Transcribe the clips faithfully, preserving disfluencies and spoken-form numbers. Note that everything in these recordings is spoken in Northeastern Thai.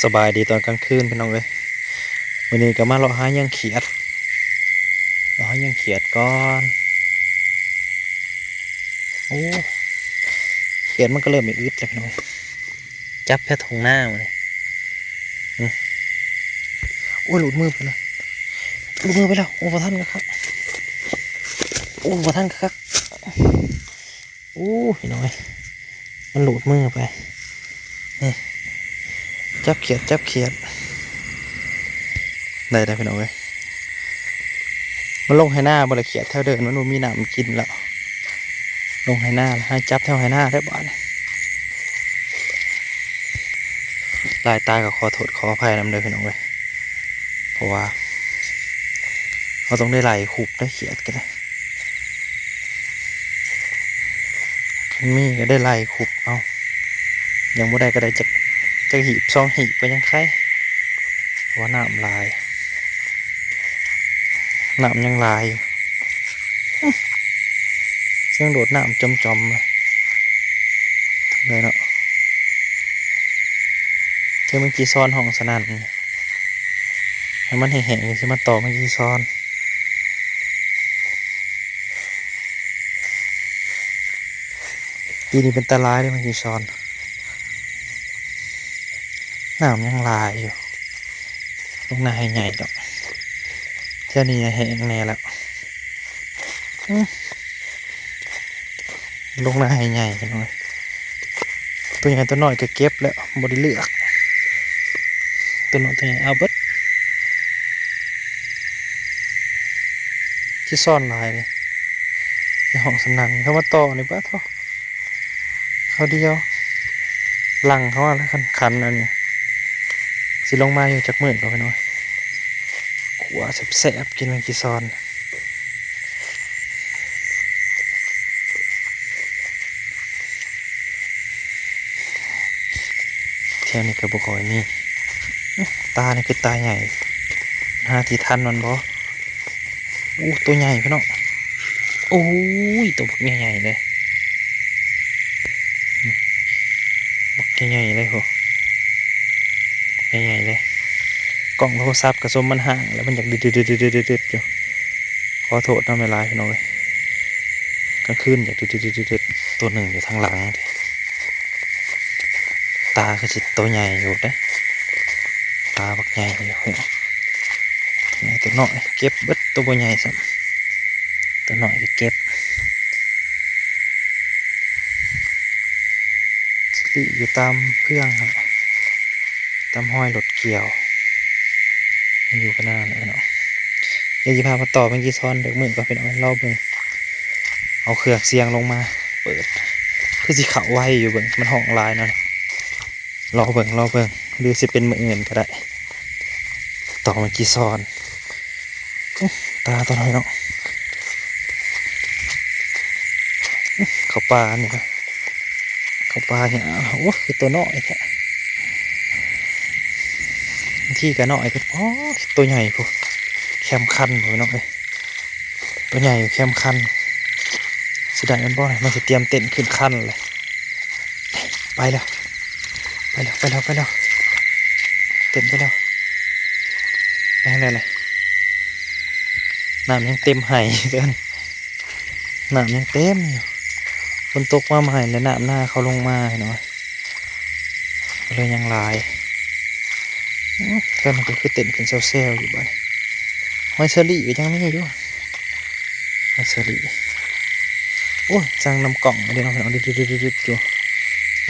สบายดีตอนกลางคืนพี่น้องเอ้ย มื้อนี้ก็มาเลาะหาเหยื่อเขียด เลาะหาเหยื่อเขียดก่อน โอ้ เขียดมันก็เริ่มอึดแล้วพี่น้องเอ้ย จับแค่ทงหน้ามันนี่ อืม โอ้ย หลุดมือไปแล้ว หลุดมือไปแล้ว โอ้ บ่ทันครับ โอ้ บ่ทันครับ โอ้ พี่น้องเอ้ย มันหลุดมือไป นี่ จับเขียด จับเขียด ได้แล้วพี่น้องเอ้ย มันลงไฮ่นาบ่ละ เขียดแถวเดิน มันบ่มีน้ำกินแล้ว ลงไฮ่นาแล้ว ให้จับแถวไฮ่นาได้บ่นี่ ลายตาก็ขอโทษขออภัยนำเด้อพี่น้องเอ้ย เพราะว่า เราต้องได้ไล่คุบได้เขียดกันเลย คันมีก็ได้ไล่คุบเอา ยังบ่ได้ก็ได้จัก จักหีบสองหีบก็ยังไค เพราะว่าน้ำหลาย น้ำยังหลายอยู่ อื้อ เสียงโดดน้ำจอมๆเลย ทางใดเนาะ เสียงแมงจีซอนฮ้องสนั่น ให้มันแห้งๆ สิมาต่อแมงจีซอน ปีนี้เป็นตาลายเด้อแมงจีซอน น้ำยังหลายอยู่ ลงนาไฮ่ใหญ่ดอก เทื่อนี้แห้งแน่แล้ว อื้อ ลงนาไฮ่ใหญ่พี่น้องเอ้ย ตัวใหญ่ตัวน้อยก็เก็บแล้ว บ่ได้เลือก ตัวน้อยตัวใหญ่เอาเบิด ที่ซ่อนหลายเลย ที่ฮ้องสนั่น เขามาต่อนี่ ป๊าดโธ่ เขาเดียว หลังเขาอะ แล้วคัน คันอันนี้ สิลงมาอยู่จักมื้อก่อนพี่น้อง ขัวแซ่บๆ กินแมงจีซอน แถวนี้ก็บ่ค่อยมี ตานี่คือตาใหญ่ หาที่ทันมันบ่ อู้ ตัวใหญ่พี่น้อง โอ้ย ตัวบักใหญ่ๆ เลย บักใหญ่ๆ เลยโห ใหญ่ๆ เลย กล้องโทรศัพท์ก็สมมันฮ้างแล้ว มันอยากดึดๆๆๆๆๆ อยู่ ขอโทษนำหลายๆ พี่น้องเอ้ย กลางคืนอยากดึดๆๆๆ ตัวหนึ่งอยู่ทางหลัง ตาคือสิตัวใหญ่อยู่เด้ ตาบักใหญ่อยู่ ตัวน้อยเก็บเบิด ตัวบ่ใหญ่ซ้ำ ตัวน้อยก็เก็บ สิริอยู่ตามเพื่องครับ ตามฮอยรถเกี่ยว มันอยู่กันนั่นแหละเนาะ เดี๋ยวสิพามาต่อแมงจีซอนเด็กมื้อก่อนพี่น้อง รอเบิ่ง เอาเครื่องเสียงลงมา เปิด คือสิเข้าไวอยู่ เบิ่ง มันฮ้องหลายเนาะ รอเบิ่ง รอเบิ่ง หรือสิเป็นมื้ออื่นก็ได้ ต่อแมงจีซอน อื้อ ตาตัวน้อยเนาะ อื้อ เข้าป่านี่นะ เข้าป่าเนี่ย โอ้ คือตัวน้อยแท้ บางทีก็น้อยก็ โอ้ ตัวใหญ่พุ้น แคมคันพุ้นพี่น้องเอ้ย ตัวใหญ่อยู่แคมคัน สิได้มันบ่ มันสิเตรียมเต็นท์ขึ้นคันเลย ไปแล้ว ไปแล้ว ไปแล้ว ไปแล้ว เต็นท์ไปแล้ว ไปทางใดเลย น้ำยังเต็มไฮ่เด้อ น้ำยังเต็มอยู่ ฝนตกมาใหม่แล้วน้ำหน้าเขาลงมาเนาะ ก็เลยยังหลาย อื้อ แถวนั้นก็คือเต็นท์ขึ้นแซวๆ อยู่บัดนี้ หอยเชอรี่ก็ยังมีอยู่ หอยเชอรี่ โอ้ย สั่งนำกล้องมาเด้อเนาะพี่น้อง ดึดๆๆๆ อยู่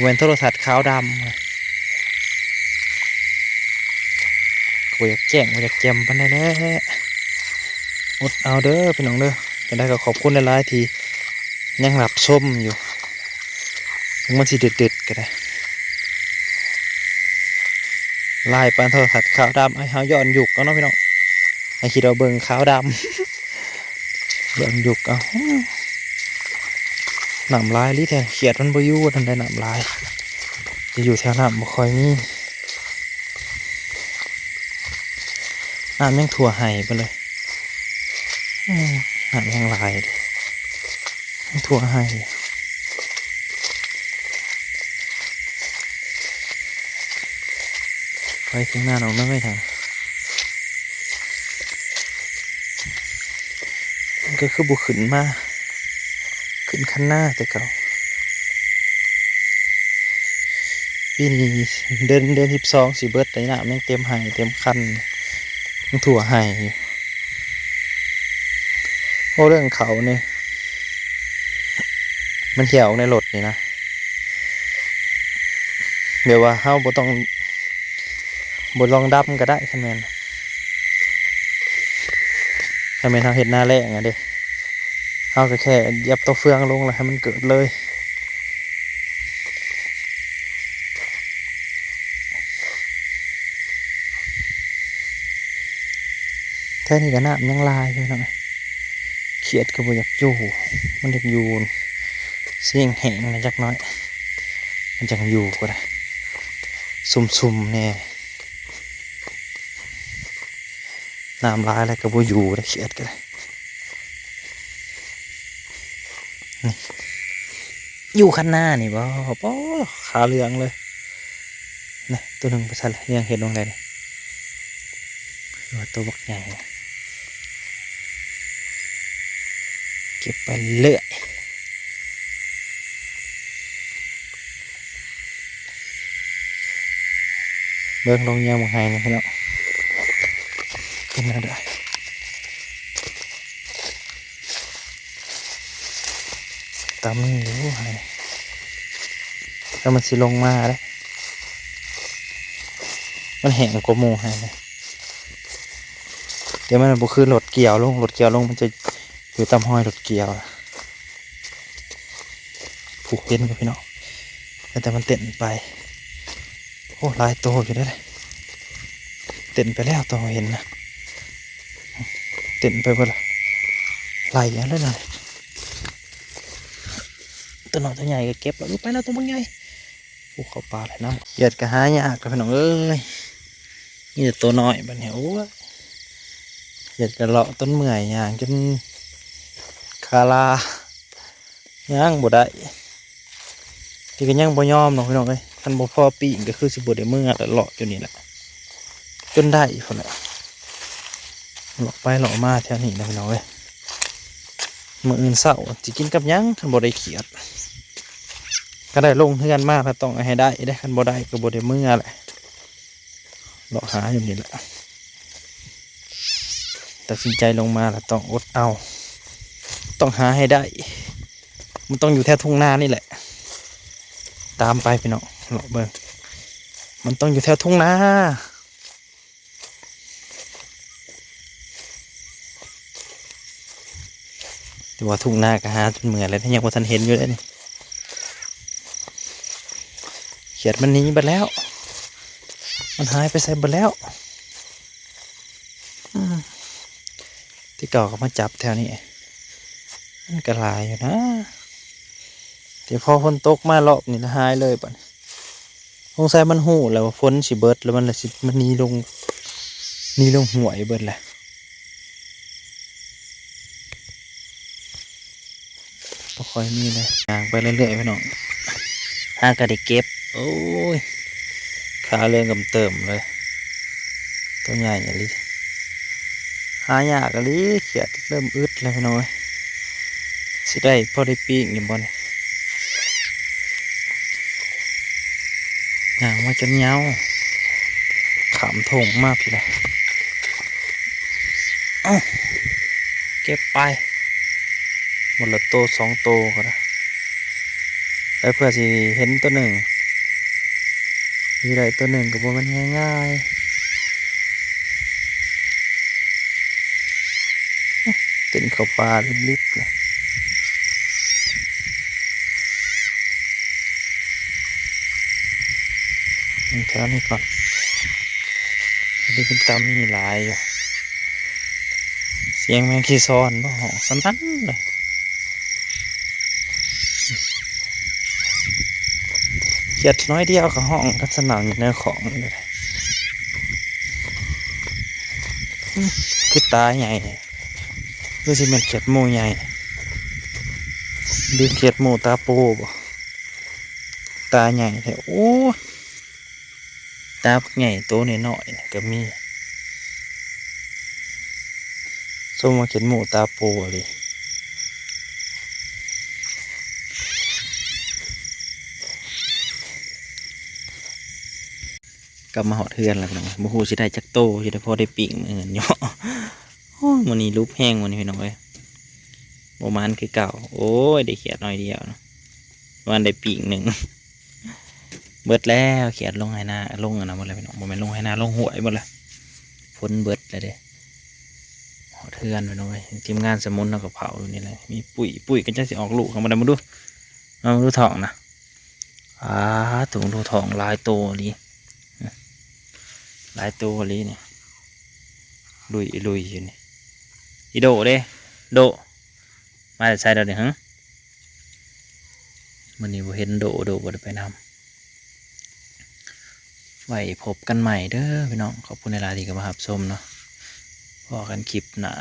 แม่นโทรทัศน์ขาวดำ ก็บ่อยากแจ้ง บ่อยากแจ่มปานใดแหละ อดเอาเด้อพี่น้องเด้อ จั่งใดก็ขอบคุณหลายๆ ที่ยังรับชมอยู่ ถึงมันสิดึดๆ ก็ได้ หลายปานโทรทัศน์ขาวดำ ให้เฮาย้อนยุคเอาเนาะพี่น้อง ให้คิดว่าเบิ่งขาวดำ ย้อนยุคเอา น้ำหลายอีหลีแท้ เขียดมันบ่อยู่นั่นได้ น้ำหลาย จะอยู่แถวน้ำบ่ค่อยมี น้ำยังท่วมไฮ่ไปเลย อืม น้ำยังหลายเลย ยังท่วมไฮ่ เ ไปถึงหน้าหนองน้อยทาง มันก็คือบ่ขึ้นมา ขึ้นคันนาแต่เก่า ปีนี้เดือน เดือนสิบสองสิเบิดแล้ว น้ำยังเต็มไฮ่เต็มคัน ยังท่วมไฮ่อยู่ โอ้ เรื่องเขานี่ มันเหี่ยวในรถนี่นะ แบบว่าเฮาบ่ต้อง บ่ต้องดำก็ได้ คันแม่น คันแม่นเฮาเฮ็ดนาแล้งอะเด้ เฮาก็แค่เหยียบตัวเฟืองลงแล้วให้มันเกิดเลย แถวนี้ก็น้ำยังหลายอยู่เนาะ เขียดก็บ่อยากอยู่ มันอยากอยู่เสียงแหงนะจักหน่อย มันจังอยู่ก็ได้ ซุ่มๆแน่ น้ำหลายแล้วก็บ่อยู่แล้ว เขียดก็ได้ นี่ อยู่คันนานี่บ่ บ่ ขาเหลืองเลย นี่ ตัวหนึ่งไปใส่ละ ยังเห็นลงได้นี่ ว่าตัวบักใหญ่ เก็บไปเรื่อย เบิ่งลงยังบ่ให้นี่พี่น้อง เป็นอะไร ตำนี่อยู่ไฮ่ แล้วมันสิลงมาเด้ มันแห้งกว่าหมู่ไฮ่ เดี๋ยวมันบ่คือรถเกี่ยวลง รถเกี่ยวลงมันจะอยู่ตามห้อยรถเกี่ยวล่ะ ผูกเห็นกับพี่น้อง แต่มันเต้นไป โอ้ หลายโตอยู่เด้ เต้นไปแล้ว โตเห็นนะ เต้นไปเบิดละ ไล่อย่างนั้นเลย ตัวน้อยตัวใหญ่ก็เก็บแล้ว ไปแล้วตัวมันใหญ่ โอ้ เข้าป่าเลยนะ เขียดก็หายากครับพี่น้องเอ้ย นี่แต่ตัวน้อยบัดนี้ โอ้ย เขียดก็เลาะต้นเมื่อยย่างจนขาลา ย่างบ่ได้ ที่ก็ยังบ่ยอมเนาะพี่น้องเอ้ย คันบ่พอปีกก็คือสิบ่ได้เมือแล้ว เลาะอยู่นี่แหละ จนได้พุ้นแหละ เลาะไปเลาะมาแถวนี้นะพี่น้องเอ้ย มื้ออื่นเช้าสิกินกับหยัง คันบ่ได้เขียด ก็ได้ลงเฮือนมาแล้วต้องให้ได้เด้ คันบ่ได้ก็บ่ได้เมือแหละ เลาะหาอยู่นี่แหละ ตัดสินใจลงมาแล้วต้องอดเอา ต้องหาให้ได้ มันต้องอยู่แถวทุ่งนานี่แหละ ตามไปพี่น้อง เลาะเบิ่ง มันต้องอยู่แถวทุ่งนา แต่ว่าทุ่งนาก็หาจนเมื่อยแล้ว ยังบ่ทันเห็นอยู่เลยนี่ เขียดมันหนีไปแล้ว มันหายไปไสเบิดแล้ว อืม ที่เก่าก็มาจับแถวนี้ มันก็หลายอยู่นะ แต่พอฝนตกมารอบนี้ละหายเลยบัดนี้ สงสัยมันฮู้แล้วว่าฝนสิเบิด แล้วมันละสิ มันหนีลง หนีลงห้วยเบิดแหละ บ่ค่อยมีเลย ย่างไปเรื่อยๆพี่น้อง หาก็ได้เก็บ โอ้ย ขาเหลืองกำเติมเลย ตัวใหญ่อีหลี หายากอีหลี เขียดเริ่มอึดแล้วพี่น้องเอ้ย สิได้พอได้ปิ้งอยู่บ่นี่ ย่างมาจนเหงา ข้ามทุ่งมาพี้ละ เอ้า เก็บไป หมดละโตสองโตก็ได้ ไปเพื่อสิเห็นตัวหนึ่ง มีได้ตัวหนึ่งก็บ่แม่นง่ายๆ เต้นเข้าป่าลิบๆเลย แถวนี้ก่อน อันนี้เป็นตามีหลายอยู่ เสียงแมงขี้ซอนบ่ ฮ้องสนั่นเลย เขียดน้อยเดียวก็ฮ้องกันสนั่นอยู่ในของนี่เลย อืม คือตาใหญ่ คือสิเป็นเขียดหมู่ใหญ่ หรือเขียดหมู่ตาโปบ่ ตาใหญ่แท้ โอ้ ตาบักใหญ่โตน้อยๆนี่ก็มี สมว่าเขียดหมูตาโปเลย กลับมาฮอดเฮือนแล้วพี่น้อง บ่ฮู้สิได้จักโต สิได้พอได้ปิ้งมื้ออื่นอยู่ โอ้ย มื้อนี้ลุบแฮงมื้อนี้พี่น้องเอ้ย บ่หมานคือเก่า โอ้ย ได้เขียดน้อยเดียวเนาะ วันได้ปิ้งหนึ่ง เบิดแล้ว เขียดลงไฮ่นา ลงอันนั้นหมดแล้วพี่น้อง บ่แม่นลงไฮ่นา ลงห้วยหมดแล้ว ฝนเบิดแล้วเด้ ฮอดเฮือนพี่น้องเอ้ย ทีมงานสมุนเฮาก็เผาอยู่นี่แหละ มีปุ้ย ปุ้ยก็จักสิออกลูก เอามาได้ มาดู เอามาดูท้องนะ อ้า ถุงดูท้องหลายโตอีหลี หลายโตอีหลีนี่ ลุยลุยอยู่นี่ อีโดเด้ โด มาแต่ไสแล้วนี่ ฮะ มื้อนี้บ่เห็นโด โดบ่ได้ไปนำ ไว้พบกันใหม่เด้อพี่น้อง ขอบคุณหลายๆที่เข้ามารับชมเนาะ พ้อกันคลิปหน้า